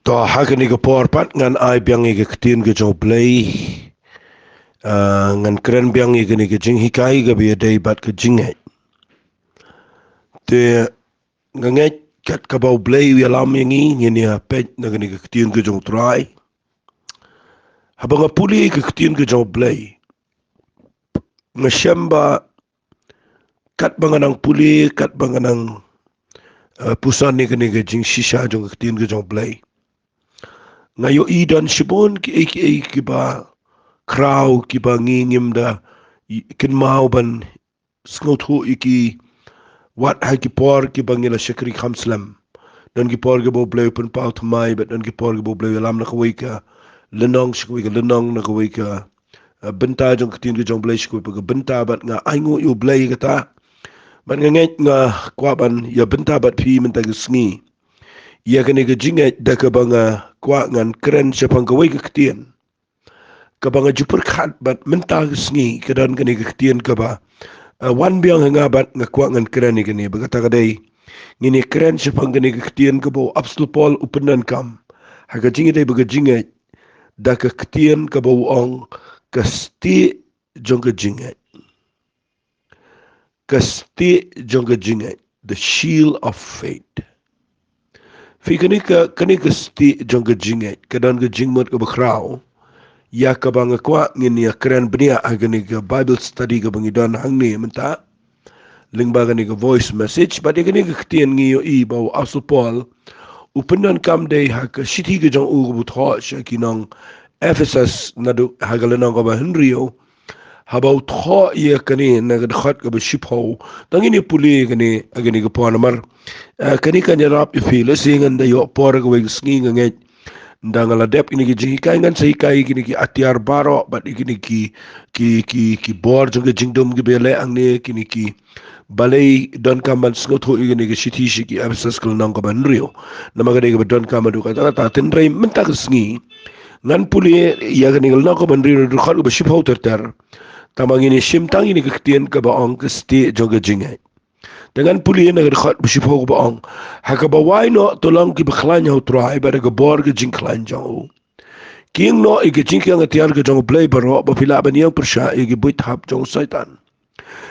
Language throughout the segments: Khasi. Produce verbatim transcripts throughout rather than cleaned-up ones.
To, ha kane ka por pat ngan ai biang ïa ka ktien ka jong U Blei. Ah, ngan kren biang ïa kane ka jinghikai kaba ïadei bad ka jingngeit. Te nga ngeit kat kaba U Blei u ïalam ïa ngi, ngin ïa peit na kane ka ktien ka jong U Trai. Haba nga pule ka ktien ka jong U Blei, nga shem ba kat ba nga nang pule, kat ba nga nang, eh, puson ïa kane ka jingshisha jong ka ktien ka jong U Blei, nga ïohi don shibun kiei kiei kiba khraw kiba ngi ngim da i-, kynmaw ban sngewthuh ïa ki, wat ha ki por kiba ngi la shakri kham slem. Don ki por kiba U Blei u pynpaw thymmai, bad don ki por kiba U Blei u ïalam na kawei ka lynnong sha kawei ka lynnong, na kawei ka, eh, bynta jong ka ktien ka jong U Blei sha kawei pat ka bynta, bad nga ainguh ïa U Blei ïa kata. Bad nga ngeit nga kwah ban ïa bynta bad phi mynta ka sngi ïa kane ka jingngeit da kaba nga kwah ngan kren shaphang kawei ka ktien kaba nga ju pyrkhat bad mynta ka sngi ka don kane ka ktien kaba, eh, wan biang ha nga bad nga kwah ngan kren ïa kane. Bad kata ka dei, ngin ïa kren shaphang kane ka ktien kaba u Apostol Paul u pyndonkam ha ka jingïadei bad ka jingngeit da ka ktien kaba u ong ka stieh jong ka jingngeit. Ka stieh jong ka jingngeit, the shield of faith. Phi, kane ka, kane ka stieh jong ka jingngeit ka don ka jingmut kaba khraw ïa kaba nga kwah ngin ïa kren bniah ha kane ka Bible study kaba ngi don hangne mynta lyngba kane ka voice message. Bad ïa kane ka ktien ngi ïohi ba u Apostol Paul u pyndonkam dei ha ka shithi ka jong u kaba u thoh sha ki nong Ephesus, naduh ha ka lynnong kaba hynriew. Haba u thoh ïa kane na ka dkhot kaba shiphew, tang ngin ïa pule ïa kane ha kane ka por namar, eh, kane kan ïarap ïa phi. Lehse ngan da ïoh por ha kawei ka sngi, nga ngeit ynda nga la dep kine ki jinghikai ngan sa hikai kine ki atiar baroh bad kine ki, ki, ki, ki bor jong ka jingdum kiba ïaleh hangne, kine ki balei donkam ban sngewthuh ïa kane ka shithi sha ki Ephesus ka lynnong kaba hynriew. Namar ka dei kaba donkam haduh katta katta, hynrei mynta ka sngi ngan pule ïa kane ka lynnong kaba hynriew na ka dkhot kaba shiphew ter ter. Tangba ngin ïa shim tang ïa kane ka ktien kaba ong ka stieh jong ka jingngeit. Te ngan pule na ka dkhot ba shiphew kaba ong, ha kaba wai noh to long kiba khlaiñ ha U Trai bad da ka bor ka jingkhlaiñ jong u, kieng noh ïa ka jingkieng atiar ka jong U Blei baroh, ba phi lah ban ïeng pyrshah ïa ki buit hap jong u Soitan.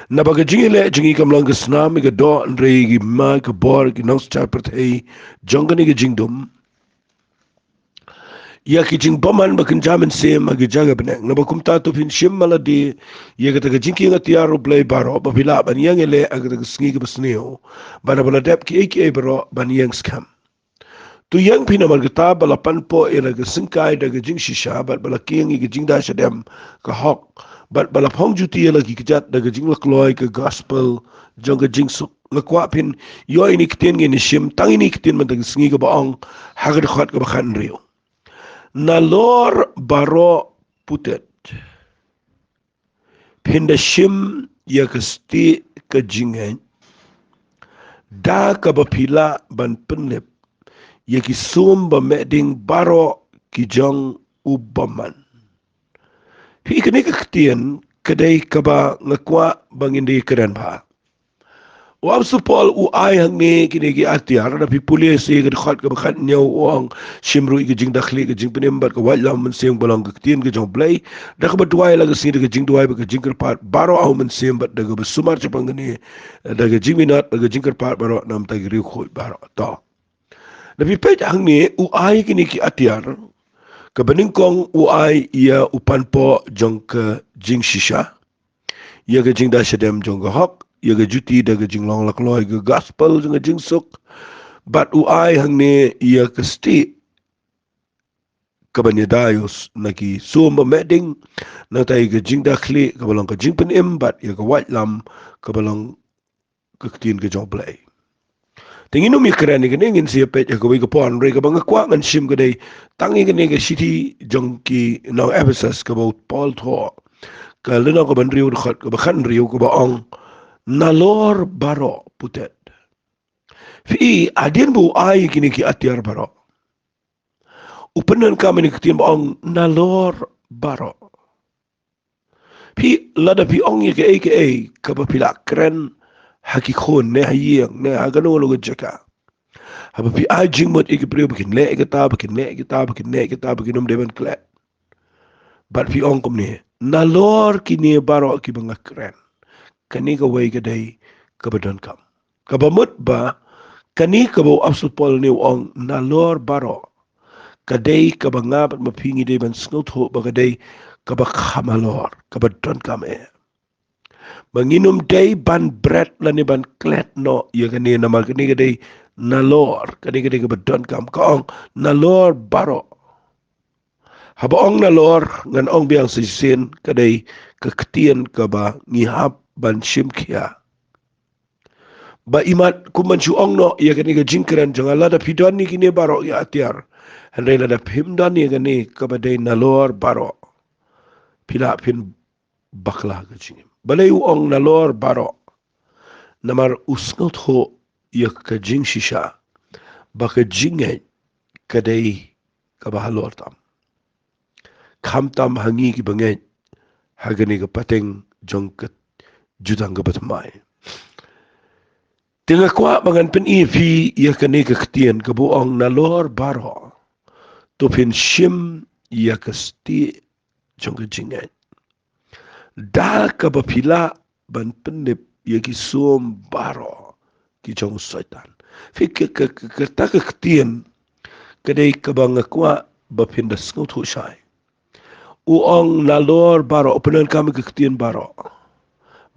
Naba ka jingïaleh jong ngi kam long ka snam ïa ka doh, hynrei ïa ka hima, ka bor, ki nongsynshar pyrthei jong kane ka jingdum, ïa ki jingbymman ba kynja mynsiem ha ki jaka bneng. Naba kumta to phin shim ha lade ïa kata ka jingkieng atiar U Blei baroh, ba phi lah ban ïeng ïaleh ha kata ka sngi kaba sniew, bad haba la dep kiei kiei baroh ban ïeng skhem. To ïeng phi namar kata ba la panpoh ïa la ka syngkai da ka jingshisha, bad ba la kieng ïa ka jingda shadem ka hok, bad ba la phong juti ïa la ki kjat da ka jinglakloi ka gospel jong ka jingsuk. Nga kwah phin ïoh ïa kine ki ktien, ngin ïa shim tang ïa kine ki ktien mynta ka sngi, kaba ong ha ka dkhot kaba khathynriew, nalor baroh putet phin da shim ïa ka stieh ka jingngeit, da kaba phi lah ban pynlip ïa ki sum ba meh ding baroh ki jong u bymman. Phi, kane ka ktien ka dei kaba nga kwah ba ngin da kren bha. U Apostol Paul u ai hangne kine ki atiar, da phi pule sha ka dkhot kaba khathynñiew u ong, shim ruh ïa ka jingdakhlieh, ka jingpynim bad ka waitlam mynsiem ba long ka ktien ka jong U Blei. Da kaba duwai la ka sngi da ka jingduwai bad ka jingkyrpad baroh ha u Mynsiem, bad da kaba sumar shaphang kane da ka jingminot bad ka jingkyrpad baroh na ka bynta ki riewkhuid baroh. To, da phi peit hangne u ai kine ki atiar. Kaba nyngkong u ai ïa u panpoh jong ka jingshisha, ïa ka jingda shadem jong ka hok, ïa ka juti da ka jinglong lakloi ka gospel jong ka jingsuk. Bad u ai hangne ïa ka stieh kaban ïada ïa u na ki sum ba meh ding, nangta ïa ka jingdakhlieh kaba long ka jingpynim, bad ïa ka waitlam kaba long ka ktien ka jong U Blei. Te ngin ym ïa kren ïa kane, ngin sa ïa peit ha kawei ka por, hynrei kaba nga kwah ngan shim ka dei tang ïa kane ka shithi jong ki nong Ephesus kaba u Paul u thoh, ka lynnong kaba hynriew, dkhot kaba khathynriew, kaba ong, nalor baroh putet. Phi, hadien ba u ai kine ki atiar baroh, u pyndonkam ïa kane ka ktien ba ong nalor baroh. Phi, lada phi ong ïa kaei kaei kaba phi lah kren ha ki khun, ne ha ïing, ne ha kano kano ka jaka, Haba phi ai jingmut ïa ki briew ba kin leh ïa kata, ba kin leh ïa kata, ba kin leh ïa kata, ba kin ym dei ban klet. Bad phi ong kumne, nalor kine baroh kiba nga kren, kane kawei ka dei kaba donkam. Kaba mut ba kane kaba u Apostol Paul ne u ong nalor baroh, ka dei kaba nga bad ma phi ngi dei ban sngewthuh ba ka dei kaba kham halor, kaba donkam eh. Ba ngin ym dei ban bret lane ban klet noh ïa kane, namar kane ka dei nalor, kane ka dei kaba donkam. Ka ong nalor baroh. Haba ong nalor, ngan ong biang shisien, ka dei ka ktien kaba ngi hap ban shim khia. Ba imat kum ban shu ong noh ïa kane ka jingkren jong nga, lada phi don ïa kine baroh ki atiar, hynrei lada phim don ïa kane kaba dei nalor baroh, phi lah phin bakla ka jingim. Balei u ong nalor baroh? Namar u sngewthuh ïa ka jingshisha ba ka jingngeit ka dei kaba halor tam, khamtam ha ngi kiba ngeit ha kane ka pateng jong ka jutang kaba thymmai. Te nga kwah ba ngan pyni ïa phi ïa kane ka ktien kaba ong nalor baroh, to phin shim ïa ka stieh jong ka jingngeit, da kaba phi lah ban pynlip ïa ki sum baroh ki jong u Soitan. Phi, ka, ka, ka, kata ka ktien ka dei kaba nga kwah ba phin da sngewthuh shai. U ong nalor baroh, u pyndonkam ïa ka ktien baroh.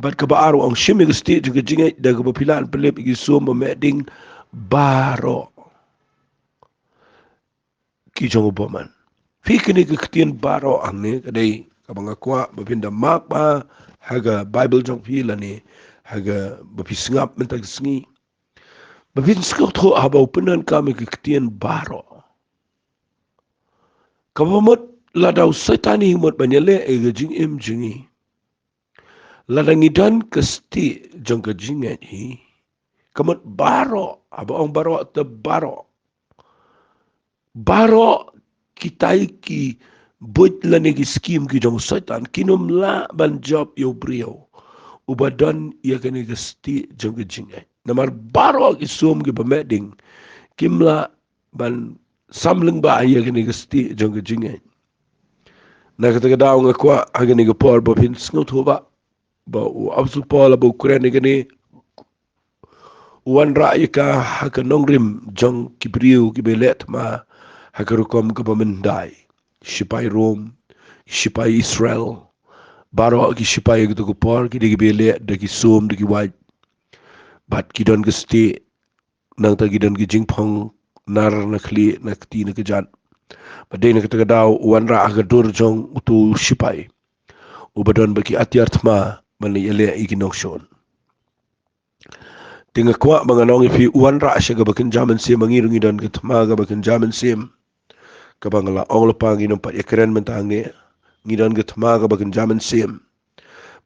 Bad kaba ar u ong shim ïa ka stieh jong ka jingngeit da kaba phi lah ban pynlip ïa ki sum ba meh ding baroh ki jong u bymman. Phi, kane ka ktien baroh hangne ka dei kaba nga kwah ba phin da mark bha ha ka Baibl jong phi lane ha kaba phi sngap mynta ka sngi, ba phin sngewthuh haba u pyndonkam ïa ka ktien baroh. Kaba mut lada u Soitan hi mut ban ïaleh ïa ka jingim jong ngi, lada ngi don ka stieh jong ka jingngeit hi, ka mut baroh, haba ong baroh te baroh, baroh kitai ki buit lane ki skim ki jong u Soitan kin ym lah ban jop ïa u briew uba don ïa kane ka stieh jong ka jingngeit. Namar baroh ki sum kiba meh ding kim lah ban sam lyngba ïa kane ka stieh jong ka jingngeit. Na kata ka daw nga kwah ha kane ka por ba phin sngewthuh ba, ba u Apostol Paul ba u kren ïa kane, u wanrah ïa ka ha ka nongrim jong ki briew kiba leh thma ha ka rukom kaba myndai. Shipai Rom, shipai Israel, baroh ki shipai ha kato ka por ki dei kiba leh da ki sum da ki wait. Bad ki don ka stieh, nangta ki don ki jingphong nar na khlieh na kti na kjat. Bad dei na kata ka daw u wanrah ha ka dur jong uto u shipai uba don bad ki atiar thma ban leit ïaleh ïa ki nongshun. Te nga kwah ba ngan ong ïa phi, u wanrah sha kaba kynja mynsiem, ngi ruh ngi don ka thma kaba kynja mynsiem. Kaba nga la ong lypa, ngin ym pat ïakren mynta hangne. Ngi don ka thma kaba kynja mynsiem.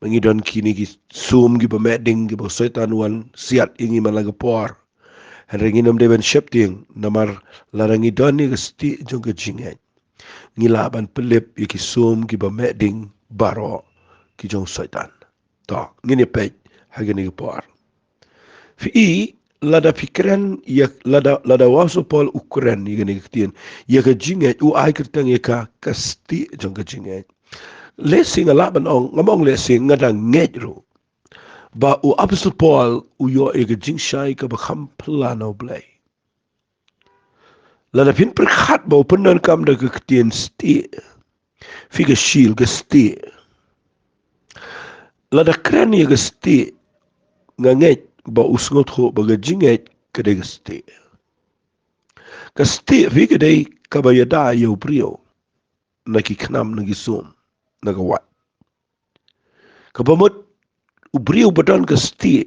Ba ngi don kine ki sum kiba meh ding kiba u Soitan u wan siat ïa ngi man la ka por. Hynrei ngin ym dei ban sheptieng, namar lada ngi don ïa ka stieh jong ka jingngeit, ngi lah ban pynlip ïa ki sum kiba meh ding baroh ki jong u Soitan. To, ngin ïa peit ha kane ka por. Phi i, lada phi kren ïa, lada, lada u Apostol Paul u kren ïa kane ka ktien, ïa ka jingngeit, u ai kyrteng ïa ka ka stieh jong ka jingngeit. Lehse nga lah ban ong, ngam ong lehse, nga dang ngeit ruh ba u Apostol Paul u ïoh ïa ka jingshai kaba kham phylla na U Blei. Lada phin pyrkhat ba u pyndonkam da ka ktien stieh, phi, ka shield, ka stieh. Lada kren ïa ka stieh, nga ngeit ba u sngewthuh ba ka jingngeit ka dei ka stieh. Ka stieh, phi, ka dei kaba ïada ïa u briew na ki khnam, na ki sum, na ka wait. Kaba mut u briew ba don ka stieh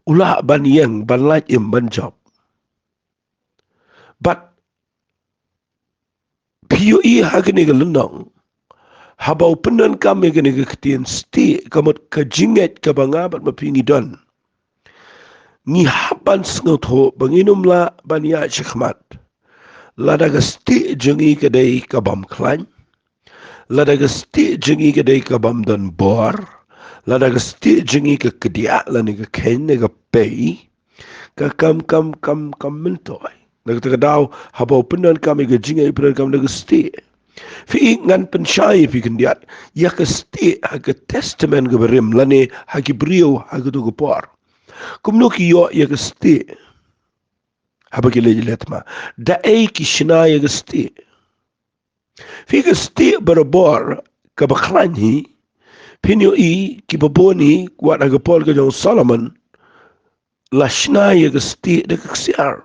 u lah ban ïeng, ban lait im, ban jop. Bad phi ïohi ha kane ka lynnong, haba u pyndonkam ïa kane ka ktien stieh, ka mut ka jingngeit kaba nga bad ma phi ngi don, ngi hap ban sngewthuh ba ngin ym lah ban ïaid shakhmat lada ka stieh jong ngi ka dei ka bym khlaiñ, lada ka stieh jong ngi ka dei ka bym don bor, lada ka stieh jong ngi ka kdiah lane ka kheiñ ne ka pei, ka kam, kam, kam, kam myntoi. Na kata ka daw, haba u pyndonkam ïa ka jingngeit, u pyndonkam da ka stieh. Phi, ngan pynshai ïa phi khyndiat, ïa ka stieh ha ka Testament kaba rim, lane ha ki briew ha kato ka por. Kumno ki ïoh ïa ka stieh? Haba ki leit leh thma, da ei ki shna ïa ka stieh? Phi, ka stieh barabor kaba khlaiñ hi, phin ïohi kiba bun hi, wat ha ka por ka jong u Solomon, la shna ïa ka stieh da ka ksiar.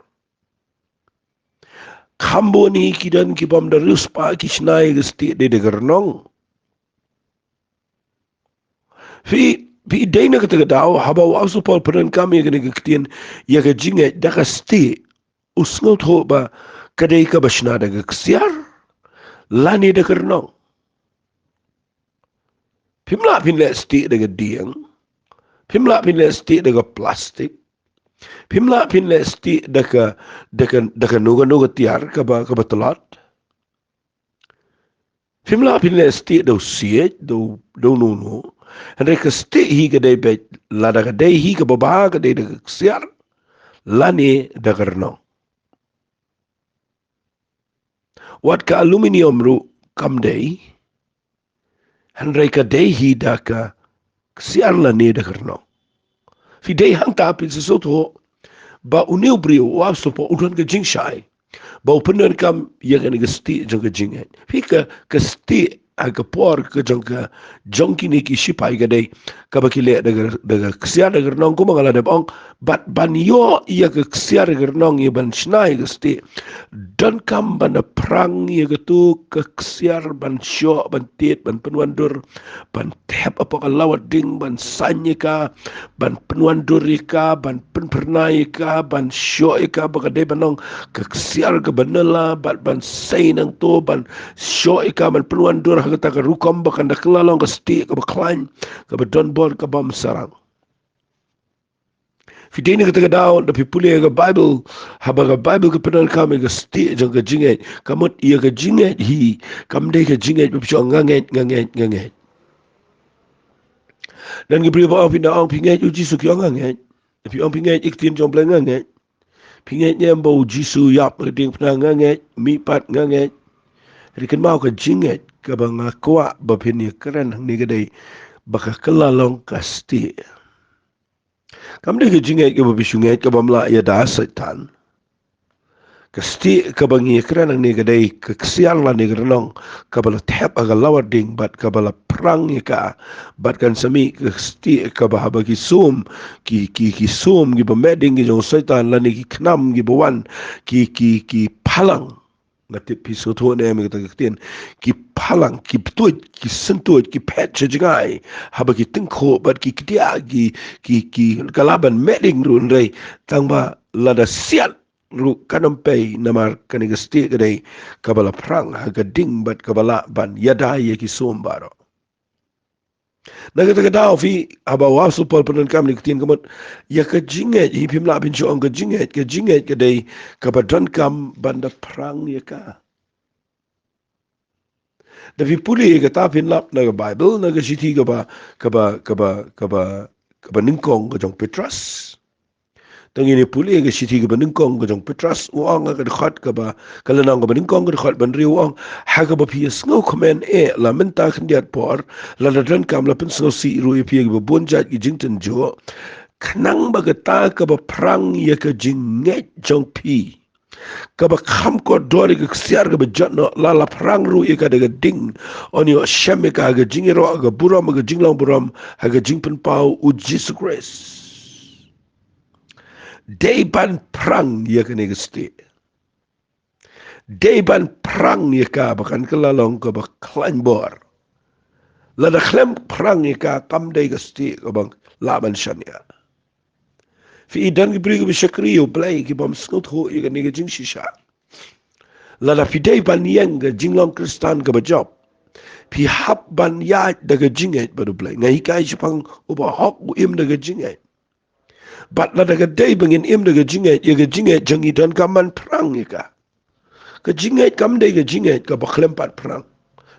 Kham bun hi ki don ki bym da riewspah, ki shna ïa ka stieh dei da ka rnong. Phi, phi, dei na kata ka daw, haba u Apostol Paul u pyndonkam ïa kane ka ktien, ïa ka jingngeit da ka stieh, u sngewthuh ba ka dei kaba shna da ka ksiar lane da ka rnong. Phim lah phin leh stieh da ka dieng. Phim lah phin leh stieh da ka plastik. Phim lah phin leh stieh da ka, da ka, da kano kano ka tiar kaba, kaba tlot. Phim lah phin leh stieh da u siej, da u, da uno uno. Hynrei ka stieh hi ka dei beit, lada ka dei hi kaba bha, ka dei da ka ksiar lane da ka rnong. Wat ka aluminium ruh kam dei, hynrei ka dei hi da ka ksiar lane da ka rnong. Phi, dei hangta phin sa sngewthuh ba une u briew, u Apostol Paul, u don ka jingshai ba u pyndonkam ïa kane ka stieh jong ka jingngeit. Phi, ka, ka stieh ha ka por ka jong ka, jong kine ki shipai ka dei kaba ki leh da ka, da ka ksiar da ka rnong, kumba nga la dep ong. Bad ban ïoh ïa ka ksiar da ka rnong, ïa ban shna ïa ka stieh, donkam ban da phrang ïa kato ka ksiar, ban shoh, ban tied, ban pynwandur, ban thep hapoh ka lawar ding, ban saiñ ïa ka, ban pynwandur ïa ka, ban pynphyrnai ïa ka, ban shoh ïa ka ba ka dei ban long ka ksiar kaba nylla, bad ban sei nangto, ban shoh ïa ka, ban pynwandur ha kata ka rukom ba kan da kylla long ka stieh kaba khlaiñ, kaba don bor, kaba ym sarang. Phi, dei na kata ka daw, da phi pule ïa ka Baibl, haba ka Baibl ka pyndonkam ïa ka stieh jong ka jingngeit, ka mut ïa ka jingngeit hi kam dei ka jingngeit ba phi ong nga ngeit, nga ngeit, nga ngeit. Don ki briew ba ong, phi, da ong phi ngeit ïa u Jisu, ki ong nga ngeit. Da phi ong phi ngeit ïa ka ktien jong u Blei, nga ngeit. Phi ngeit ne em ba u Jisu u ïap ha ka diengphna? Nga ngeit. Mihpat? Nga ngeit. Hynrei kynmaw, ka jingngeit kaba nga kwah ba phin ïakren hangne ka dei ba ka kylla long ka stieh. Kam dei ka jingngeit kaba phi shu ngeit, kaba ym lah ïada Soitan. Ka stieh kaba ngi ïakren hangne ka dei ka ksiar lane ka rnong kaba la thep ha ka lawar ding, bad kaba la phrang ïa ka, bad kan sa mih ka stieh kaba haba ki sum, ki, ki, ki sum kiba meh ding ki jong u Soitan lane ki khnam kiba wan, ki, ki, ki phalang. Nga tip phi sngewthuh ne em ïa kata ka ktien. Ki phalang, ki btuid, ki syntuid, ki phet sha jngai. Haba ki tyngkhuh bad ki kdiah, ki, ki, ki, ka lah ban meh ding ruh, hynrei tang ba lada siat ruh kan ym pei, namar kane ka stieh ka dei kaba la phrang ha ka ding bad kaba lah ban ïada ïa ki sum baroh. Na kata ka daw phi, haba u Apostol Paul u pyndonkam ïa kane ka ktien, ka mut ïa ka jingngeit hi, phim lah phin shu ong ka jingngeit, ka jingngeit ka dei kaba donkam ban da phrang ïa ka. Da phi pule ïa kata, phin lap na ka Baibl, na ka shithi kaba, kaba, kaba, kaba, kaba nyngkong ka jong u Petros. To ngin ïa pule ïa ka shithi kaba nyngkong ka jong u Petros, u ong ha ka dkhot kaba, ka lynnong kaba nyngkong ka dkhot ba hynriew, u ong: Ha kaba phi ïa sngewkmen eh la mynta khyndiat por, lada donkam la pynsngewsih ruh ïa phi ïa kiba bun jait ki jingtynjuh, khnang ba kata kaba phrang ïa ka jingngeit jong phi, kaba kham kordor ïa ka ksiar kaba jot noh, la la phrang ruh ïa ka da ka ding, yn ïoh shem ïa ka ha ka jingïaroh, ha ka burom, ha ka jinglong burom, ha ka jingpynpaw u Jisu Khrist. Dei ban phrang ïa kane ka stieh. Dei ban phrang ïa ka ba kan kylla long kaba khlaiñ bor. Lada khlem phrang ïa ka, kam dei ka stieh kaba lah ban shaniah. Phi, don ki briew kiba shakri ïa u Blei, ki bym sngewthuh ïa kane ka jingshisha. Lada phi dei ban ïeng ka jinglong Khristan kaba jop, phi hap ban ïaid da ka jingngeit bad u Blei. Nga hikai shaphang u bahok u im da ka jingngeit. Bad lada ka dei ba ngin im da ka jingngeit, ïa ka jingngeit jong ngi donkam ban phrang ïa ka. Ka jingngeit kam dei ka jingngeit kaba khlem pat phrang.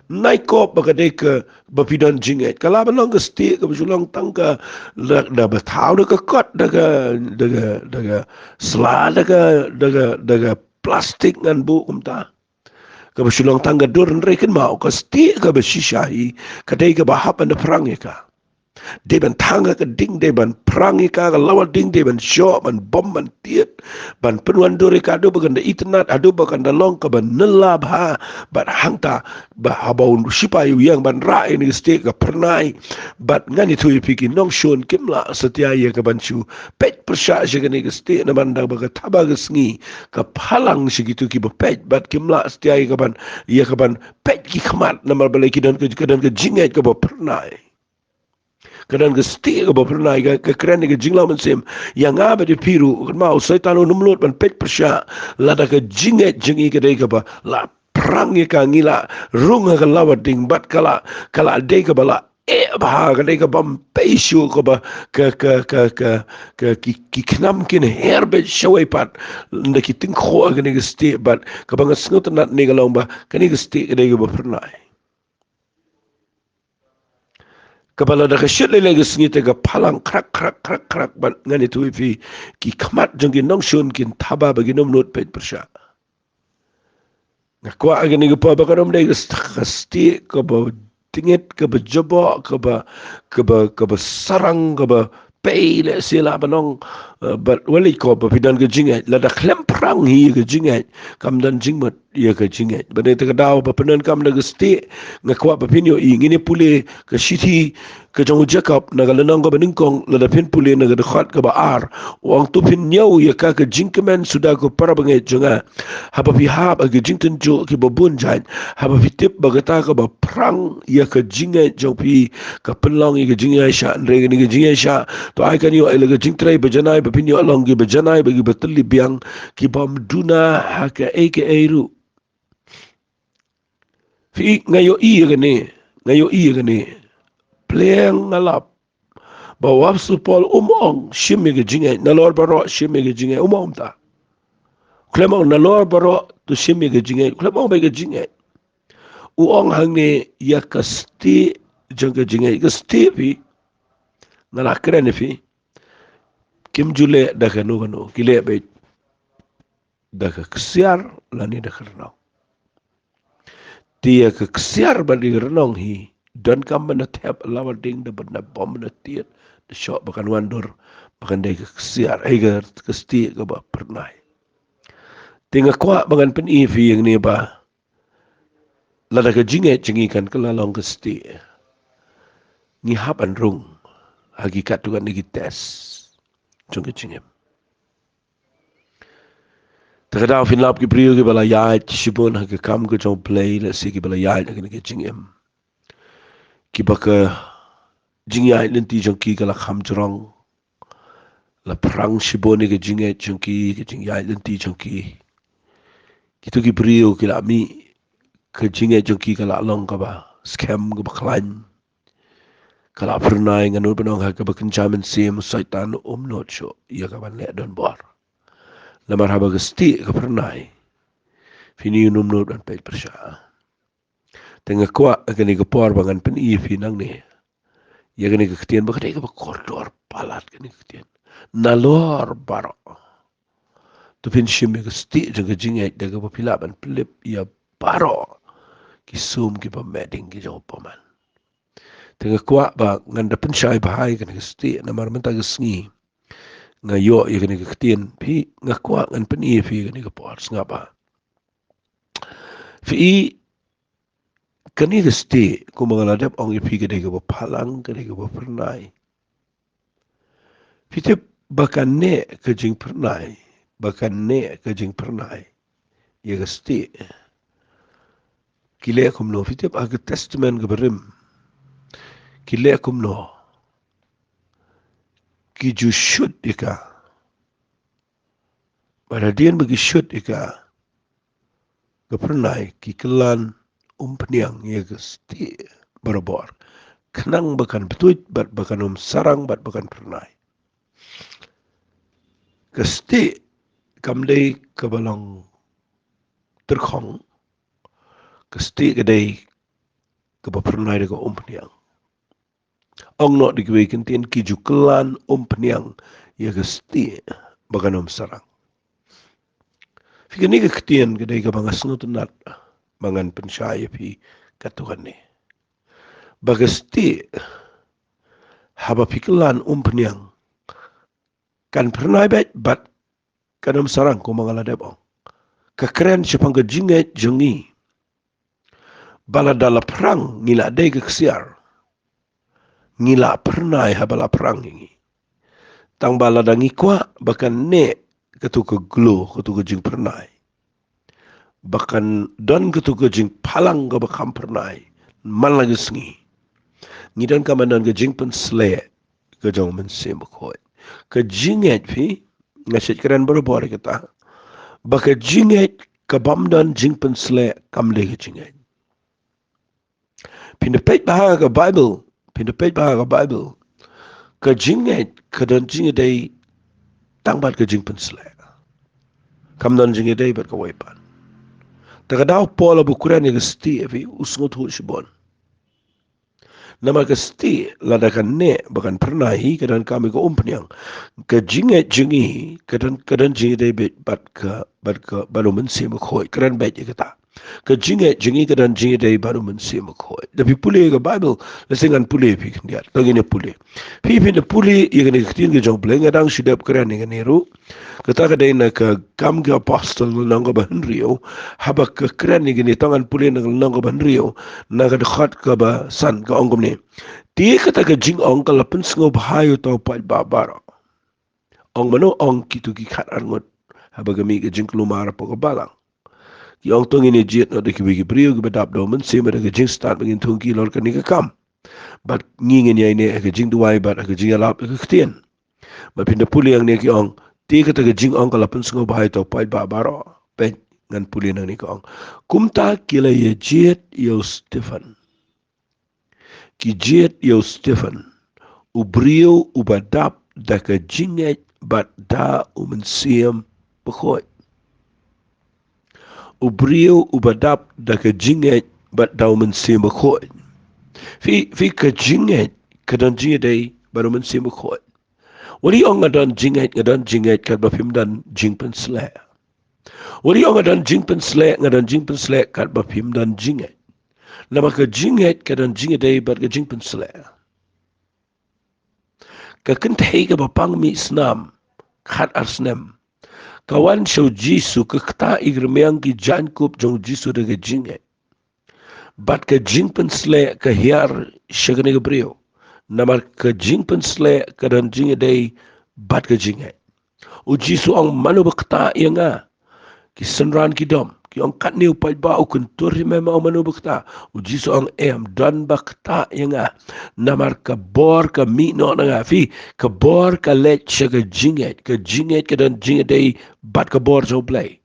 Nai kop ba ka dei kaba phi don jingngeit. Ka lah ban long ka stieh kaba shu long tang ka, da, da ba thaw da ka kot, da ka, da ka, da ka sla, da ka, da ka, da ka plastik ngan buh kumta. Kaba shu long tang ka dur, hynrei kynmaw, ka stieh kaba shisha hi ka dei kaba hap ban da phrang ïa ka. Dei ban thang ha ka ding, dei ban phrang ïa ka, ka lawar ding, dei ban shoh, ban bom, ban tied, ban pynwandur ïa ka haduh ba kan da itynnad, haduh ba kan da long kaba nylla bha. Bad hangta, ba haba u sipai u ïeng ban rah ïa kane ka stieh, ka phyrnai. Bad ngan ïathuh ïa phi, ki nongshun kim lah satia ïa ka ban shu peit pyrshah sha kane ka stieh, namar da ba ka thaba ka sngi ka phalang sha kito kiba peit, bad kim lah satia ïa ka ban, ïa ka ban peit ki khmat, namar balei, ki don ka, ka don ka jingngeit kaba phyrnai. Ka don ka stieh kaba phyrnai, ka, ka kren ïa ka jinglong mynsiem. Ïa nga bad ïa phi ruh, kynmaw, u Soitan um nud ban peit pyrshah. Lada ka jingngeit jong ngi ka dei kaba la phrang ïa ka, ngi la rung ha ka lawar ding, bad ka la, ka la dei kaba la eh bha, ka dei ka bym pei shuh, kaba, ka, ka, ka, ka, ka, ki, ki khnam kin her beit shawei pat na ki tyngkhuh kane ka stieh, bad kaba nga sngewtynnad ne ka long ba kane ka stieh ka dei kaba phyrnai. Kaba lada ka shit leilei ka sngi te ka phalang khrak, khrak, khrak, khrak, bad ngan ïathuh ïa phi, ki khmat jong ki nongshun kin thaba ba kin ym nud peit pyrshah. Nga kwah ha kane ka por ba kan ym dei ka st-, ka stieh kaba dngit, kaba jaboh, kaba, kaba, kaba sarang, kaba pei lehse lah ban ong, eh, bad wat leit kop ba phi don ka jingngeit. Lada khlem phrang hi ka jingngeit, kam don jingmut ïa ka jingngeit. Bad na kata ka daw ba pyndonkam da ka stieh, nga kwah ba phin ïohi, ngin ïa pule ka shithi ka jong u Jakob na ka lynnong kaba nyngkong, lada phin pule na ka dkhot kaba ar, u ong, to phin ñiew ïa ka, ka jingkmen suda, ko para bangeit jong nga, haba phi hap ha ki jingtynjuh kiba bun jait, haba phi tip ba kata kaba phrang ïa ka jingngeit jong phi ka pynlong ïa ka jingïaishah, hynrei kane ka jingïaishah to ai kan ïoh ïa la ka jingtrei bajanai, ba phin ïoh long kiba janai bad kiba tylli biang, ki bym duna ha kaei kaei ruh. Phi, nga ïohi ïa kane, nga ïohi ïa kane. Pleng nga lap ba u Apostol Paul um ong shim ïa ka jingngeit, nalor baroh shim ïa ka jingngeit, um ong kumta. Khlem ong nalor baroh to shim ïa ka jingngeit, khlem ong ba ïa ka jingngeit. U ong hangne ïa ka stieh jong ka jingngeit, ka stieh phi, nga la kren ïa phi, kim ju leh da kano kano, ki leh beit da ka ksiar lane da ka rnong. Te ïa ka ksiar bad ïa ka rnong hi donkam ban da thep ha lawar ding, da ban da bom, ban da tied, da shoh, ba kan wandur, ba kan dei ka ksiar, eh, ka, ka stieh kaba phyrnai. Te nga kwah ba ngan pyni ïa phi ïa kane ba lada ka jingngeit jong ngi kan kylla long ka stieh, ngi hap ban rung ha ki katto katne ki test jong ka jingim. Te ka daw phin lap ki briew kiba la ïaid shibun ha ka kam ka jong U Blei, lehse kiba la ïaid ha kane ka jingim, kiba ka jingïaid lynti jong ki ka la kham jrong, la phrang shibun ïa ka jingngeit jong ki, ka jingïaid lynti jong ki. Kito ki briew ki la mih, ka jingngeit jong ki ka la long kaba skhem, kaba khlaiñ, ka la phyrnai. Nga nud ban ong ha kaba kynja mynsiem, u Soitan um nud shuh ïa ka ban leh donbor. Namar haba ka stieh ka phyrnai, phi, une um nud ban peit pyrshah. Te nga kwah ha kane ka por ba ngan pyni ïa phi nangne ïa kane ka ktien ba ka dei kaba kordor palat, kane ka ktien, nalor baroh to phin shim ïa ka stieh jong ka jingngeit, da kaba phi lah ban pynlip ïa baroh ki sum kiba meh ding ki jong u bymman. Te nga kwah ba ngan da pynshai bha ïa kane ka stieh, namar mynta ka sngi nga ïoh ïa kane ka ktien, phi, nga kwah ngan pyni ïa phi ha kane ka por, sngap bha. Phi, kane ka stieh, kumba nga la dep ong ïa phi, ka dei kaba phalang, ka dei kaba phyrnai. Phi tip ba kane ka jingphyrnai, ba kane ka jingphyrnai ïa ka stieh, ki leh kumno? Phi tip ha ka Testament kaba rim ki leh kumno? Ki ju shut ïa ka. Bad hadien ba ki shut ïa ka, ka phyrnai, ki kylla umphniang ïa ka stieh barabor, khnang ba kan btuid bad ba kan ym sarang bad ba kan phyrnai. Ka stieh kam dei kaba long tyrkhong. Ka stieh ka dei kaba phyrnai da ka umphniang. Ong noh da kiwei ki ktien, ki ju kyllan umphniang ïa ka stieh ba kan ym sarang. Phi, kane ka ktien ka dei kaba nga sngewtynnat ba ngan pynshai ïa phi katto katne. Ba ka stieh haba phi kyllan umphniang kan phyrnai beit bad kan ym sarang, kumba nga la dep ong. Ka kren shaphang ka jingngeit jong ngi. Ba lada la phrang ngi la dei ka ksiar, ngi la phyrnai haba la phrang ïa ngi. Tang ba lada ngi kwah ba kan neh katu ka glow, katu ka jingphyrnai, ba kan don katu ka jingphalang kaba kham phyrnai man la ka sngi, ngi donkam ban don ka jingpynsleh ka jong u Mynsiem Bakhuid. Ka jingngeit, phi, nga shait kren barabor ïa kata, ba ka jingngeit ka bym don jingpynsleh kam dei ka jingngeit. Phin da peit bha ha ka Baibl, phin da peit bha ha ka Baibl, ka jingngeit ka don jingïadei tang bad ka jingpynsleh. Kam don jingïadei bad kawei pat. Te ka daw Paul haba u kren ïa ka stieh, phi, u sngewthuh shibun. Namar ka stieh lada kan neh ba kan phyrnai hi, ka donkam ïa ka umphniang. Ka jingngeit jong ngi ka don, ka don jingïadei beit bad ka, bad ka, bad u Mynsiem Bakhuid. Kren beit ïa kata. Ka jingngeit jong ngi ka don jingïadei bad u Mynsiem Bakhuid. Da phi pule ïa ka Baibl, lehse ngan pule ïa phi khyndiat. To ngin ïa pule. Phi, phin da pule ïa kane ka ktien ka jong U Blei, nga dang shu dep kren ïa kane ruh. Kata ka dei na ka Kam ki Apostol, lynnong kaba hynriew. Haba ka kren ïa kane, to ngan pule na ka lynnong kaba hynriew, na ka dkhot kaba san, ka ong kumne: Te kata ka jingong ka la pynsngewbha ïa uta u paidbah baroh. Ong mano? Ong kito ki khatar ngut haba ka mih ka jingkulmar hapoh ka balang. Ki ong, to ngin ïa jied noh da kiwei ki briew kiba dap da u Mynsiem, da ka jingstad ba ngin thung ki halor kane ka kam. Bad ngi ngin ïaineh ha ka jingduwai bad ha ka jingïalap ha ka ktien. Bad phin da pule hangne, ki ong, te kata ka jingong ka la pynsngewbha ïa uta u paidbah baroh. Peit, ngan pule nangne, ka ong: Kumta ki la ïa jied ïa u Stephen. Ki jied ïa u Stephen, u briew uba dap da ka jingngeit bad da u Mynsiem Bakhuid. U briew uba dap da ka jingngeit bad da u Mynsiem Bakhuid. Phi, phi, ka jingngeit ka don jingïadei bad u Mynsiem Bakhuid. Wat ïa ong nga don jingngeit, nga don jingngeit katba phim don jingpynsleh. Wat ïa ong nga don jingpynsleh, nga don jingpynsleh katba phim don jingngeit. Namar ka jingngeit ka don jingïadei bad ka jingpynsleh. Ka kynthei kaba pang mih snam khatar snem, ka wan sha u Jisu, ka ktah ïa ki rmiang ki jaiñkup jong u Jisu da ka jingngeit. Bad ka jingpynsleh ka hiar sha kane ka briew. Namar ka jingpynsleh ka don jingïadei bad ka jingngeit. U Jisu ong, mano ba ktah ïa nga? Ki synran ki dom, ki ong, katne u paidbah u kyntur hi, me ma ong mano ba ktah. U Jisu ong, em, don ba ktah ïa nga. Namar ka bor ka mih noh na nga. Phi, ka bor ka leit sha ka jingngeit, ka jingngeit ka don jingïadei bad ka bor jong U Blei.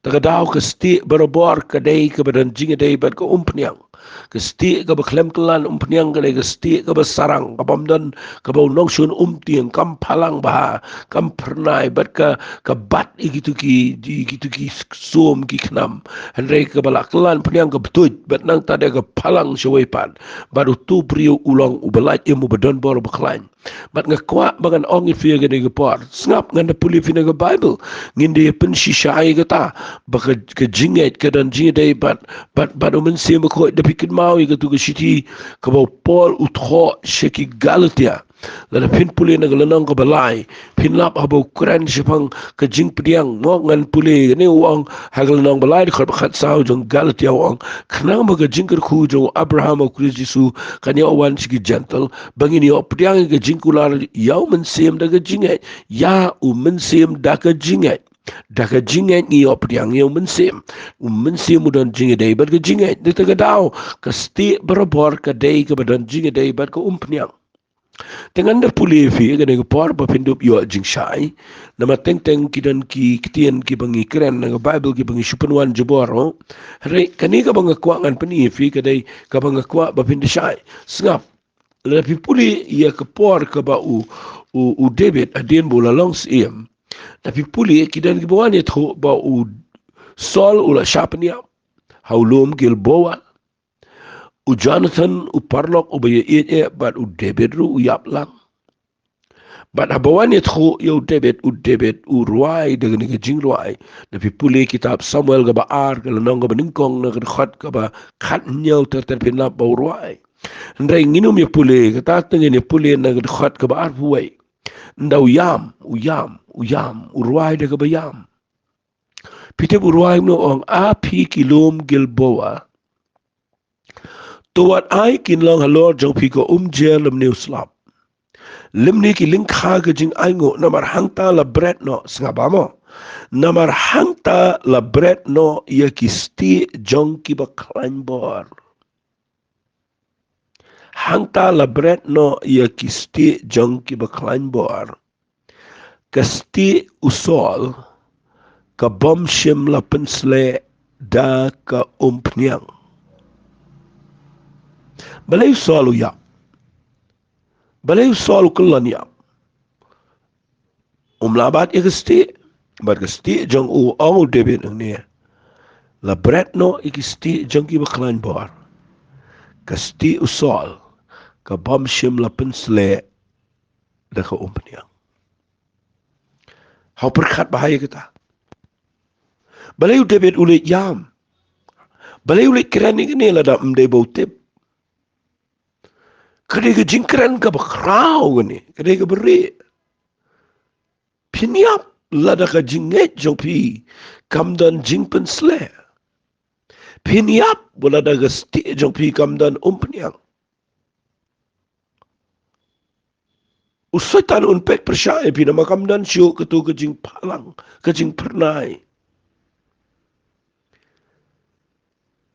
Te ka daw ka stieh barabor ka dei kaba don jingïadei bad ka umphniang. Ka stieh kaba khlem kylla umphniang ka dei ka stieh kaba sarang, kabym don, kaba u nongshun um tieng, kam phalang bha, kam phyrnai, bad ka, ka bat ïa kito ki, ïa kito ki sum ki khnam. Hynrei kaba la kylla umphniang ka btuid, bad nangta de ka phalang shawei pat. Bad uto u briew u long uba lait im, uba don bor, uba khlaiñ. Bad nga kwah ba ngan ong ïa phi ha kane ka por. Sngap, ngan da pule ïa phi na ka Baibl. Ngin da ïa pynshisha ïa kata. Ba ka, ka jingngeit ka don jingïadei bad, bad, bad u Mynsiem Bakhuid. Da phi kynmaw ïa kato ka shithi kaba u Paul u thoh sha ki Galatia. Lada phin pule na ka lynnong kaba lai, phin lap haba u kren shaphang ka jingpdiang. Mo, ngan pule, kane u ong ha ka lynnong ba lai, dkhot ba khatsaw jong Galatia, u ong, khnang ba ka jingkyrkhu jong u Abraham ha u Khrist Jisu kan ïoh wan sha ki Jentil, ba ngin ïoh pdiang ïa ka jingkular ïa u Mynsiem da ka jingngeit. Ïa u Mynsiem da ka jingngeit. Da ka jingngeit ngi ïoh pdiang ïa u Mynsiem. U Mynsiem u don jingïadei bad ka jingngeit. Dei te ka daw, ka stieh barabor ka dei kaba don jingïadei bad ka umphniang. Te ngan da pule ïa phi ha kane ka por ba phin dup ïoh jingshai. Namar teng teng ki don ki ktien kiba ngi kren na ka Baibl kiba ngi shu pynwan jubor. Hynrei kane kaba nga kwah ngan pyni ïa phi ka dei kaba nga kwah ba phin da shai. Sngap, lada phi pule ïa ka por kaba u, u, u David hadien ba u la long syiem, lada phi pule, ki don kiba wan ïathuh ba u Saul u la shah pynïap ha u lum Gilboa. U Jonathan u paralok uba ïaieit eh bad u David ruh u ïap lang. Bad haba wan ïathuh ïa u David, u David u rwai da kane ka jingrwai. Da phi pule kitab Samuel kaba ar, ka lynnong kaba nyngkong, na ka dkhot kaba khathynñiew ter ter phin lap ba u rwai. Hynrei ngin ym ïa pule kata, tang ngin ïa pule na ka dkhot kaba arphew wei. Ynda u ïam, u ïam, u ïam, u rwai da kaba ïam. Phi tip u rwai kumno? U ong, "A phi ki lum Gilboa, to wat ai kin long halor jong phi ka umjer lymne u slap, lymne ki lyngkha ka jingainguh, namar hangta la bret noh, sngap bha mo, namar hangta la bret noh ïa ki stieh jong kiba khlaiñ bor." Hangta la bret noh ïa ki stieh jong kiba khlaiñ bor. Ka stieh u Saul, ka bym shym la pynsleh da ka umphniang. Balei u Saul u ïap? Balei u Saul u kyllon ïap? Um lah bat ïa ka stieh, bad ka stieh jong u, ong u David hangne, la bret noh ïa ki stieh jong kiba khlaiñ bor. Ka stieh u Saul, ka bym shym la pynsleh da ka umphniang. Haw pyrkhat bha ïa kata. Balei u David u leit ïam? Balei u leit kren ïa kane lada ym dei ba u tip? Ka dei ka jingkren kaba khraw kane, ka dei kaba rieh. Phin ïap lada ka jingngeit jong phi kam don jingpynsleh. Phin ïap lada ka stieh jong phi kam don umphniang. U Soitan un peit pyrshah ïa phi namar kam don shuh katu ka jingphalang, ka jingphyrnai.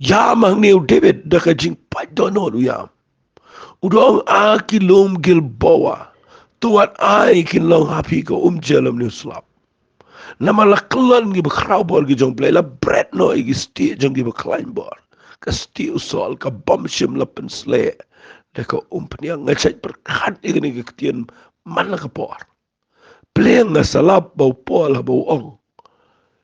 Ïam hangne u David da ka jingpait dohnud u ïam. U da ong, "A ki lum Gilboa, to wat ai kin long ha phi ka umjer lymne u slap. Namar la kyllon kiba khraw bor ki jong U Blei, la bret noh ïa ki stieh jong kiba khlaiñ bor. Ka stieh u Saul ka bym shym la pynsleh da ka umphniang." Nga shait pyrkhat ïa kane ka ktien man la ka por. Pleng nga sa lap ba u Paul haba u ong,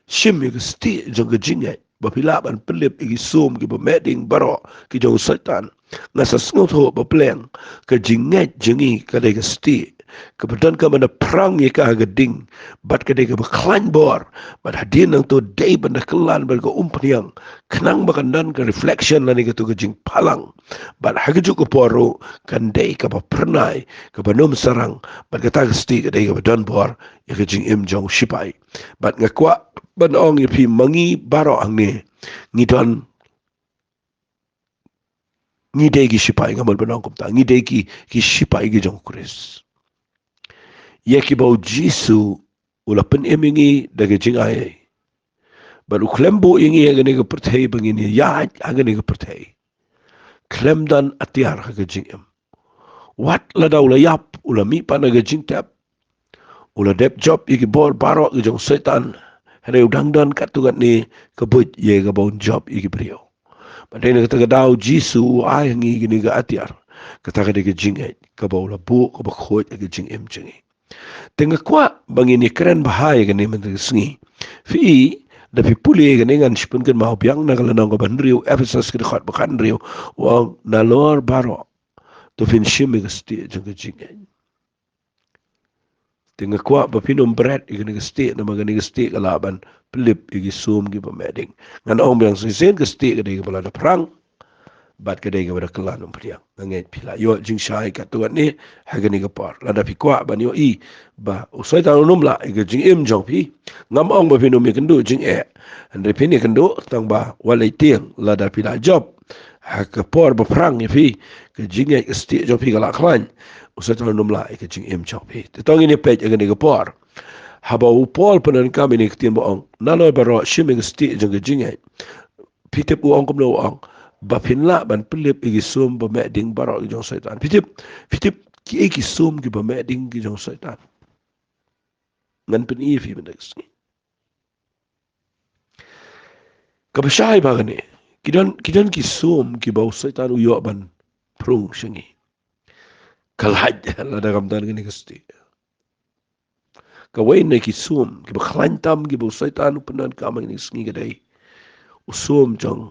"Shim ïa ka stieh jong ka jingngeit ba phi lah ban pynlip ïa ki sum kiba mehding baroh ki jong u Soitan." Nga sa sngewthuh ba pleng ka jingngeit jong ngi ka dei ka stieh kaba donkam ban da phrang ïa ka ha ka ding, bad ka dei kaba khlaiñ bor, bad hadien nangta dei ban da kylla bad ka umphniang, khnang ba kan don ka reflection lane katu ka jingphalang. Bad ha kajuh ka por ruh kan dei kaba phyrnai, kaba nym sarang, bad kata ka stieh ka dei kaba don bor ïa ka jingim jong u sipai. Bad nga kwah ban ong ïa phi, ma ngi baroh hangne ngi don, ngi dei ki sipai, nga mut ban ong kumta, ngi dei ki, ki sipai ki jong u Khrist. Ïa kiba u Jisu u la pynim ïa ngi da ka jingai, bad u khlem buh ïa ngi ha kane ka pyrthei ba ngin ïaid ha kane ka pyrthei khlem don atiar ha ka jingim. Wat lada u la ïap, u la mih pat na ka jingtep, u la dep jop ïa ki bor baroh ki jong u Soitan, hynrei u dang don katto katne ka buit ïa kaba un jop ïa ki briew. Bad dei na kata ka daw u Jisu u ai ha ngi kane ka atiar, kata ka dei ka jingngeit kaba u la buh kaba khuid ha ka jingim jong ngi. Te nga kwah ba ngin ïakren bha ïa kane mynta ka sngi. Phi i, da phi pule ïa kane, ngan shu pynkynmaw biang na ka lynnong kaba hynriew, Ephesos ka dkhot ba khathynriew, u ong, "Nalor baroh to phin shim ïa ka stieh jong ka jingngeit." Te nga kwah ba phin ym bret ïa kane ka stieh, namar kane ka stieh ka lah ban pynlip ïa ki sum kiba mehding. Ngan ong biang shisien, ka stieh ka dei kaba la da phrang, bad ka dei kaba da kylla umphniang. Nga ngeit phi la ïoh jingshai katto katne ha kane ka por. Lada phi kwah ban ïohi ba u Soitan un ym lah ïa ka jingim jong phi, ngam ong ba phin ym ïakynduh jingeh, hynrei phin ïakynduh, tang ba wat leit tieng, lada phi la jop ha ka por ba phrang ïa phi, ka jingngeit, ka stieh jong phi ka la khlaiñ, u Soitan un ym lah ïa ka jingim jong phi. Te to ngin ïa peit ha kane ka por. Haba u Paul pyndonkam ïa kane ka ktien ba ong, "Nalor baroh shim ïa ka stieh jong ka jingngeit." Phi tip u ong kumno? U ong ba phin lah ban pynlip ïa ki sum ba mehding baroh ki jong u Soitan. Phi tip, phi tip kiei ki sum kiba mehding ki jong u Soitan? Ngan pyni ïa phi mynta ka sngi. Kaba shai bha kane, ki don, ki don ki sum kiba u Soitan u ïoh ban phrung sha ngi. Ka lait, lada kam don kane ka stieh. Kawei na ki sum kiba khlaiñ tam kiba u Soitan u pyndonkam ha kine ki sngi ka dei u sum jong,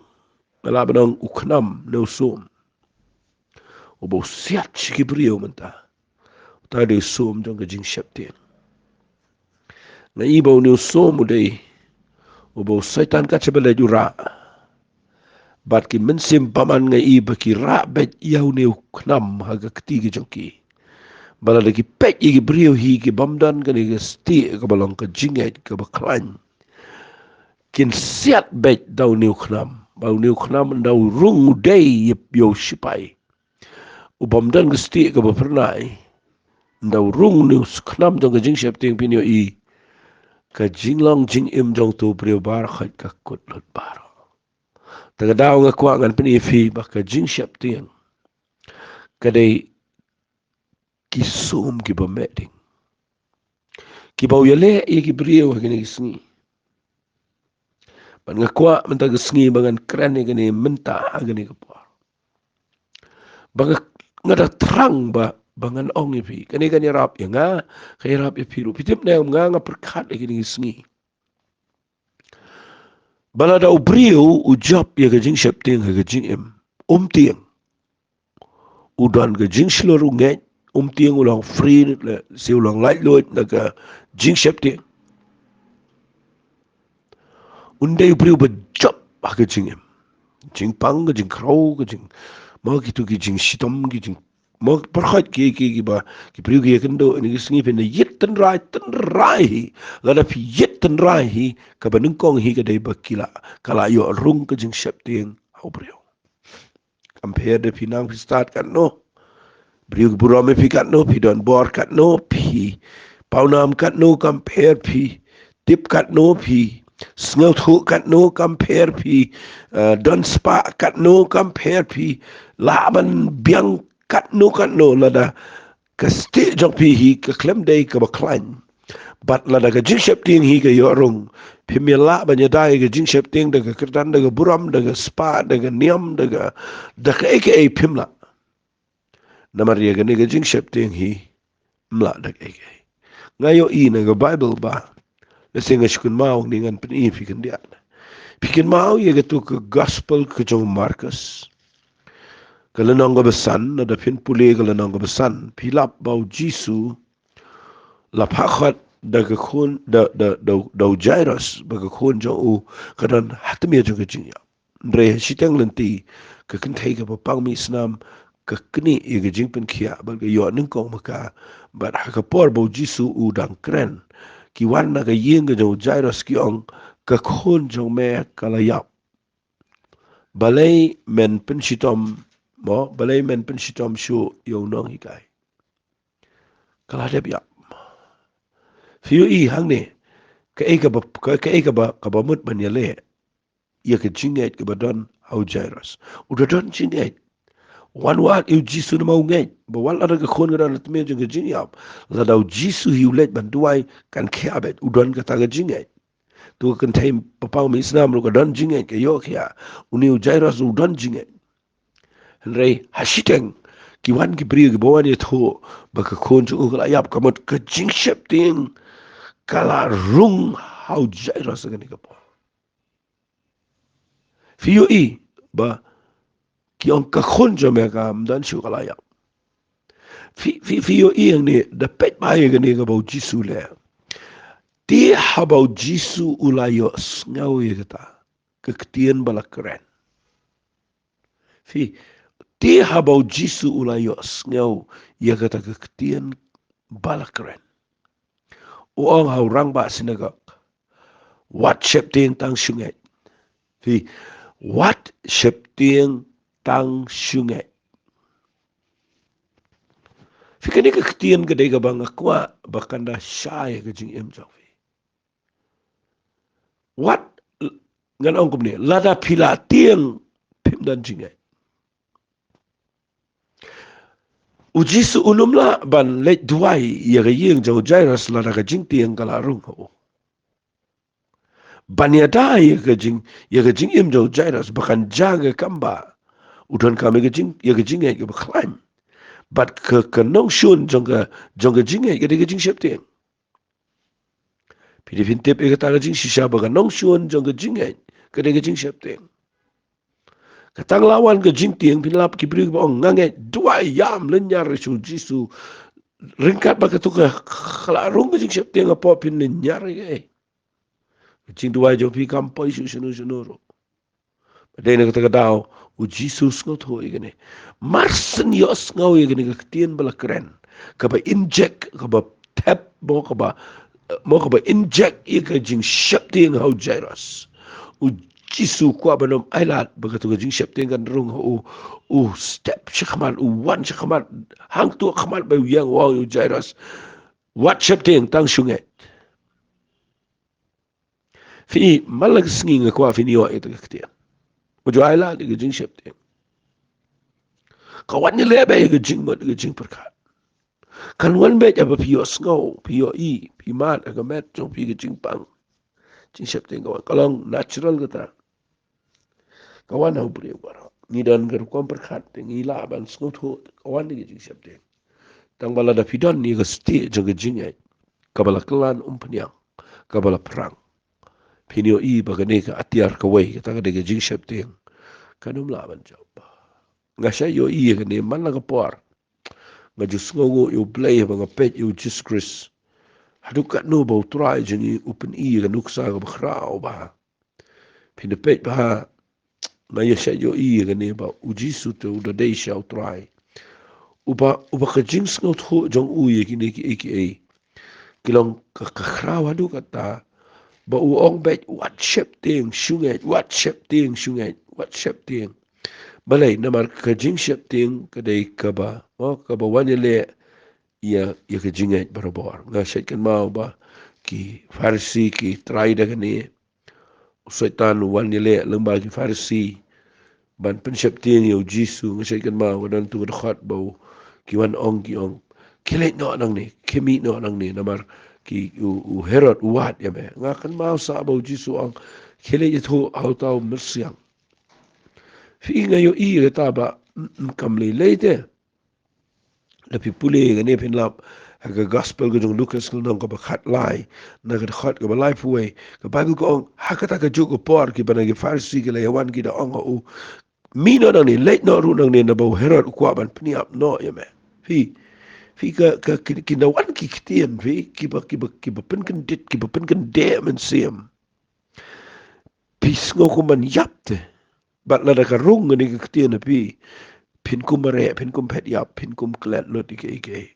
nga lah ban ong, u khnam ne u sum. uba u siat sha ki briew mynta, uta dei u sum jong ka jingsheptieng. Nga i ba une u sum u dei uba u Soitan kat shaba leit u rah. Bad ki mynsiem bymman nga i ba ki rah beit ïa une u khnam ha ka kti ka jong ki. Ba lada ki peit ïa ki briew hi ki bym don kane ka stieh kaba long ka jingngeit kaba khlaiñ, kin siat beit da une u khnam. Ba une u khnam ynda u rung u dei ïa u shipai u bym don ka stieh kaba phyrnai. Ynda u rung une u khnam jong ka jingsheptieng, phin ïohi ka jinglong jingim jong uto u briew baroh ka kut lut baroh. Te ka daw nga kwah ngan pyni ïa phi ba ka jingsheptieng ka dei ki sum kiba meh ding, kiba u ïaleh ïa ki briew ha kine ki sngi. Bad nga kwah mynta ka sngi ba ngan kren ïa kane mynta ha kane ka por, ba nga, nga da thrang ba, ba ngan ong ïa phi. Kane kan ïarap ïa nga, kan ïarap ïa phi ruh. Phi tip ne em, nga, nga pyrkhat ïa kine ki sngi ba lada u briew u jop ïa ka jingsheptieng ha ka jingim, um tieng u don ka jingshlur, u ngeit, um tieng u long free, lehse u long laitluid na ka jingsheptieng. Un dei u briew ba jop ha ka jingim, jingpang, ka jingkhraw, ka jing, mo, kito ki jingshitom, ki jing, mo, pyrkhat ki, ki, kiba ki briew ki ïakynduh ha kine ki sngi. Phin da ïit tynrai, tynrai hi. Lada phi ïit tynrai hi, kaba nyngkong hi ka dei ba ki la, ka la ïoh rung ka jingsheptieng ha u briew. Kam pher da phi nang phi stad katno, briew ki burom ïa phi katno, phi don bor katno, phi pawnam katno, kam pher, phi tip katno, phi sngewthuh katno, kam pher, phi, eh, don spah katno, kam pher, phi lah ban biang katno katno, lada ka stieh jong phi hi ka khlem dei kaba khlaiñ, bad lada ka jingsheptieng hi ka ïoh rung, phim lah ban ïada ïa ka jingsheptieng da ka kyrdan, da ka burom, da ka spah, da ka niam, da ka, da kaei kaei, phim lah. Namar ïa kane ka jingsheptieng hi ym lah da kaei kaei. Nga ïohi na ka Baibl ba, lehse nga shu kynmaw, ngan pyni ïa phi khyndiat. Phi kynmaw ïa kato ka gospel ka jong u Markos, ka lynnong kaba san, lada phin pule ka lynnong kaba san, phi lap ba u Jisu la phah khot da ka khun, da, da, da, da u Jairus, ba ka khun jong u ka don ha tmier jong ka jingïap. Hynrei ha shiteng lynti, ka kynthei kaba pang mih snam ka knieh ïa ka jingpynkhiah bad ka ïoh nyngkong ma ka. Bad ha ka por ba u Jisu u dang kren, ki wan na ka ïing ka jong u Jairus, ki ong, "Ka khun jong me ka la ïap. Balei men pynshitom, mo, balei men pynshitom shuh ïa u nonghikai? Ka la dep ïap." Phi ïohi hangne kaei kaba, ka, kaei kaba, kaba mut ban ïaleh ïa ka jingngeit kaba don ha u Jairus. U da don jingngeit. Wan wad ïa u Jisu namar u ngeit ba wat lada ka khun ka don ha tmier jong ka jingïap, lada u Jisu hi u leit ban duwai, kan khiah beit. U don kata ka jingngeit. To ka kynthei ba pang mih snam ruh ka don jingngeit, ka ïoh khiah. Une u Jairus u don jingngeit. Hynrei ha shiteng, ki wan ki briew kiba wan ïathuh ba ka khun jong u ka la ïap, ka mut ka jingsheptieng ka la rung ha u Jairus ha kane ka por. Phi ïohi ba ki ong, "Ka khun jong me kam don shuh, ka la ïap." Phi, phi, phi ïohi hangne, da peit bha ïa kane kaba u Jisu leh. Te haba u Jisu u la ïohsngew ïa kata ka ktien ba la kren. Phi, te haba u Jisu u la ïohsngew ïa kata ka ktien ba la kren, u ong ha u rangbah synagog, "Wat sheptieng, tang shu ngeit." Phi, "Wat sheptieng, tang shu ngeit." Phi, kane ka ktien ka dei kaba nga kwah ba kan da shai ha ka jingim jong phi. Wat, ngan ong kumne, lada phi la tieng, phim don jingngeit. U Jisu um lah ban leit duwai ïa ka ïing jong u Jairus lada ka jingtieng ka la rung ha u. Ban ïada ïa ka jing, ïa ka jingim jong u Jairus ba kan jia ka kam ba u donkam ïa ka jing, ïa ka jingngeit kaba khlaiñ. Bad ka, ka nongshun jong ka, jong ka jingngeit ka dei ka jingsheptieng. Phi dei phin tip ïa kata ka jingshisha ba ka nongshun jong ka jingngeit ka dei ka jingsheptieng. Ka tang la wan ka jingtieng, phin lap ki briew ba ong, nga ngeit, duwai, ïam, lynñiar ïa u Jisu. Ryngkat bad kato ka, ka la rung ka jingsheptieng, hapoh phin lynñiar ïa kaei? Ka jingduwai jong phi kam poi shuh shano shano ruh. Ba dei na kata ka daw, u Jisu u sngewthuh ïa kane. Mar shen ïohsngew ïa kane ka ktien ba la kren, kaba inject, kaba thep, mo, kaba, mo, kaba inject ïa ka jingsheptieng ha u Jairus. U Jisu u kwah ban ym ailad ba kato ka jingsheptieng kan rung ha u. U step shakhmat, u wan shakhmat, hangto khmat bad u ïeng, u ong ïa u Jairus, wat sheptieng, tang shu ngeit. Phi, man la ka sngi nga kwah phin ïoh ïa kata ka ktien. Wat ju ailad ïa ka jingsheptieng. Ka wan ïaleh bad ïa ka jingmut, ïa ka jingpyrkhat. Kan wan beit haba phi ïohsngew, phi ïohi, phi mad ha ka met jong phi, ka jingpang. Jingsheptieng ka wan, ka long natural kata. Ka wan ha u briew baroh. Ngi don ka rukom pyrkhat te, ngi lah ban sngewthuh, ka wan ïa ka jingsheptieng. Tang ba lada phi don ïa ka stieh jong ka jingngeit, kaba la kylla umphniang, kaba la phrang, phin ïohi ba kane ka atiar kawei, kata ka dei ka jingsheptieng, kan ym lah ban jop. Nga shait ïohi ïa kane man la ka por nga ju sngewnguh ïa u Blei haba nga peit ïa u Jisu Khrist. Haduh katno ba u Trai jong ngi u pyni ïa ka nuksa kaba khraw bha. Phin da peit bha, nga ïa shait ïohi ïa kane ba u Jisu te u da dei shisha u Trai. Uba, uba ka jingsngewthuh jong u ïa kine kiei kiei ki long ka, ka khraw haduh katta ba u ong beit, wat sheptieng, shu ngeit, wat sheptieng, shu ngeit, wat sheptieng. Balei? Namar ka jingsheptieng ka dei kaba, oh, kaba wan ïaleh ïa, ïa ka jingngeit barabor. Nga shait kynmaw ba ki Pharisi ki trai da kane. U Soitan u wan ïaleh lyngba ki Pharisi ban pynsheptieng ïa u Jisu. Nga shait kynmaw ka don tu ka dkhot ba u, ki wan ong, ki ong, khie leit noh nangne, khie mih noh nangne, namar ki, u, u Herod u wad ïa me. Nga kynmaw sa ba u Jisu u ong, khie leit ïathuh ha uta u myrsiang. Phi, nga ïohi ïa kata ba, mm, mm, kam lei lei te. Lada phi pule ïa kane phin lap ha ka gospel ka jong u Lukas ka lynnong kaba khatlai, na ka dkhot kaba laiphew wei, ka Baibl ka ong, ha kata kajuh ka por kiba na ki Pharisi ki la ïawan ki da ong ha u, mih noh nangne, leit noh ruh nangne, naba u Herod u kwah ban pynïap noh ïa me. Phi, phi, ka, ka, ki, ki da wan ki ktien, phi, kiba, kiba, kiba pynkyndit, kiba pynkyndeh mynsiem. Phi sngew kum ban ïap te. Bad lada ka rung kane ka ktien ha phi, phin kum mareh, phin kum phet ïap, phin kum klet lut ïa kiei kiei.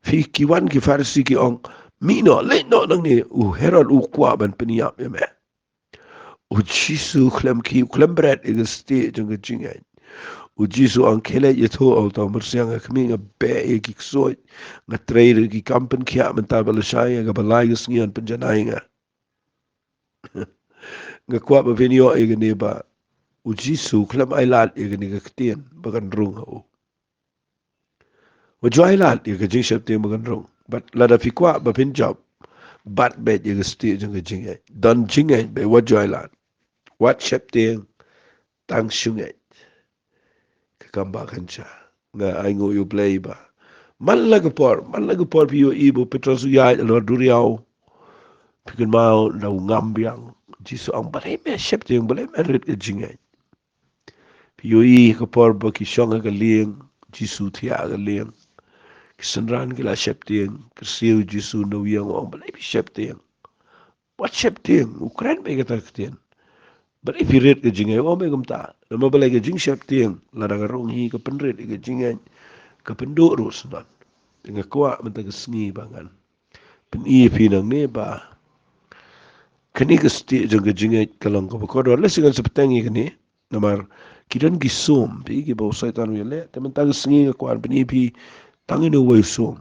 Phi, ki wan ki Pharisi ki ong, mih noh, leit noh nangne, u Herod u kwah ban pynïap ïa me. U Jisu u khlem khih, u khlem bret ïa ka stieh jong ka jingngeit. U Jisu u ong, khie leit ïathuh ha uta u myrsiang, nga khmih, nga beh ïa ki ksuid, nga trei ruh ïa ki kam pynkhiah, mynta ba lashai ïa kaba lai ka sngi yn pynjanai ïa nga. Nga kwah ba phin ïoh ïa kane ba u Jisu u khlem ailad ïa kane ka ktien ba kan rung ha u. Wat ju ailad ïa ka jingsheptieng ba kan rung. Bad lada phi kwah ba phin jop, bat beit ïa ka stieh jong ka jingngeit. Don jingngeit beit, wat ju ailad. Wat sheptieng, tang shu ngeit. Ka kam ba kan sha. Nga ainguh ïa u Blei ba man la ka por, man la ka por phi ïohi ba u Petros u ïaid halor duriaw. Phi kynmaw, da u ngam biang. Jisu u ong, balei me sheptieng, balei me rit ka jingngeit? Phi ïohi ka por ba ki shong ha ka lieng, Jisu u thiah ha ka lieng. Ki synran ki la sheptieng, ki siew Jisu na u ïing, u ong, balei phi sheptieng? Wat sheptieng, u kren beit ïa kata ka ktien. Balei phi rit ka jingngeit, u ong beit kumta. Namar balei, ka jingsheptieng lada ka rung hi ka pynrit ïa ka jingngeit, ka pynduh ruh syndon. Te nga kwah mynta ka sngi ba ngan pyni ïa phi nangne ba kane ka stieh jong ka jingngeit ka long kaba kordor. Lehse ngan sa bteng ïa kane. Namar ki don ki sum, phi, kiba u Soitan u ïaleh. Te mynta ka sngi nga kwah ban pyni ïa phi tang ïa une uwei u sum.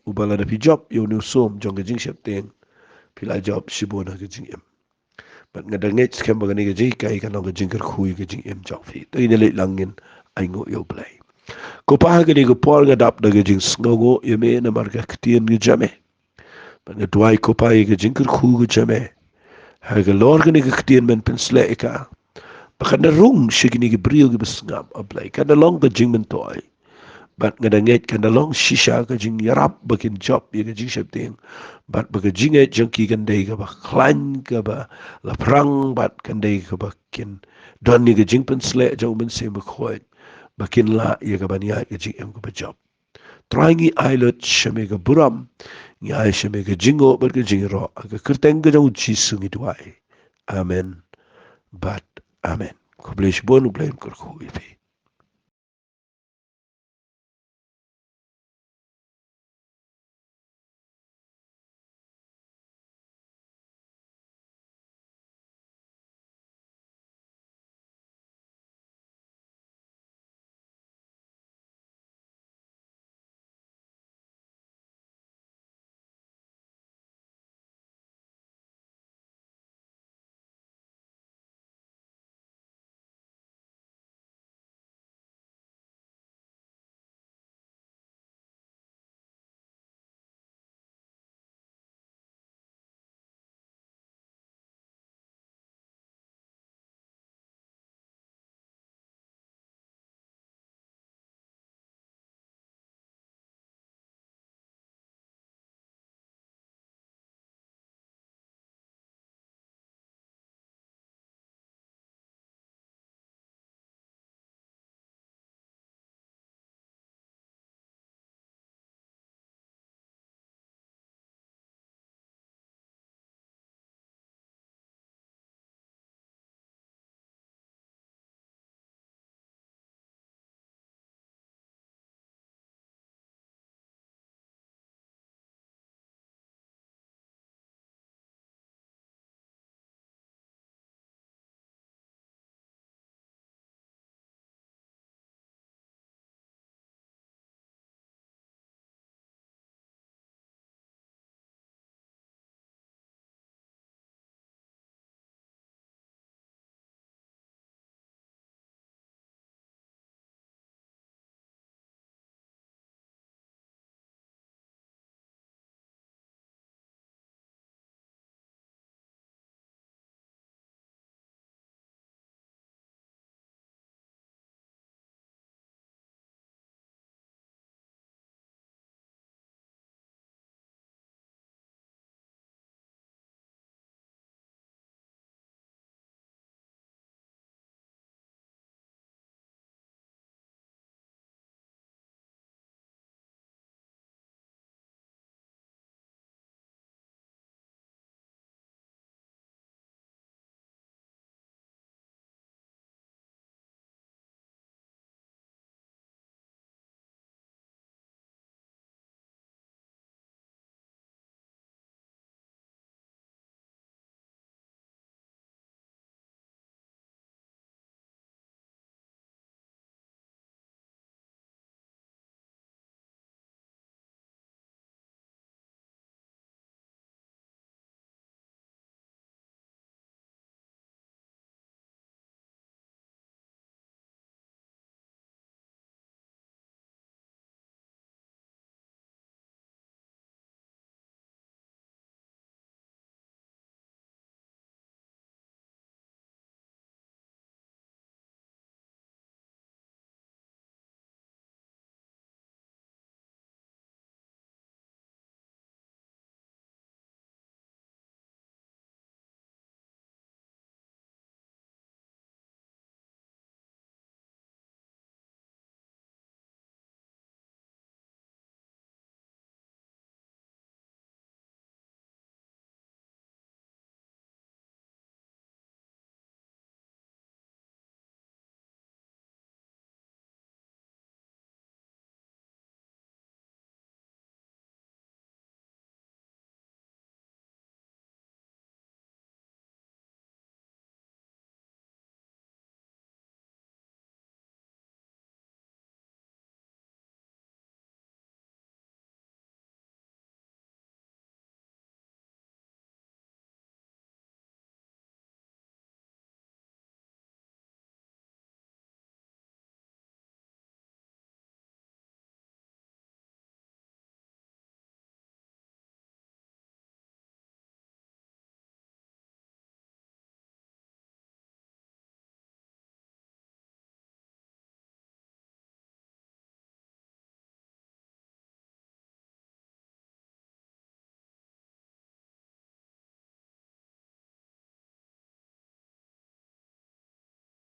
Uba lada phi jop ïa une u sum jong ka jingsheptieng, phi la jop shibun ha ka jingim. Bad nga da ngeit skhem ba kane ka jinghikai kan long ka jingkyrkhu ïa ka jingim jong phi. Te ngin ïa leit lang, ngin ainguh ïa u Blei. Ko Pa, ha kane ka por nga dap da ka jingsngewnguh ïa me namar ka ktien ka jong me. Bad nga duwai, ko Pa, ïa ka jingkyrkhu ka jong me. Halor kane ka ktien men pynsleh ïa ka, ba kan da rung sha kine ki briew kiba sngap, A Blei. Kan da long ka jingmyntoi. Bad nga da ngeit kan da long shisha ka jingïarap ba kin jop ïa ka jingsheptieng. Bad ba ka jingngeit jong ki kan dei kaba khlaiñ, kaba laphrang, bad kan dei kaba kin don ïa ka jingpynsleh jong U Mynsiem Bakhuid, ba kin lah ïa ka ban ïaid ka jingim kaba jop. Trai, ngi ai lut sha me ka burom, ngi ai sha me ka jingnguh bad ka jingïaroh, ha ka kyrteng ka jong U Jisu ngi duwai. Amen bad amen. Khublei shibun, U Blei un kyrkhu ïa phi.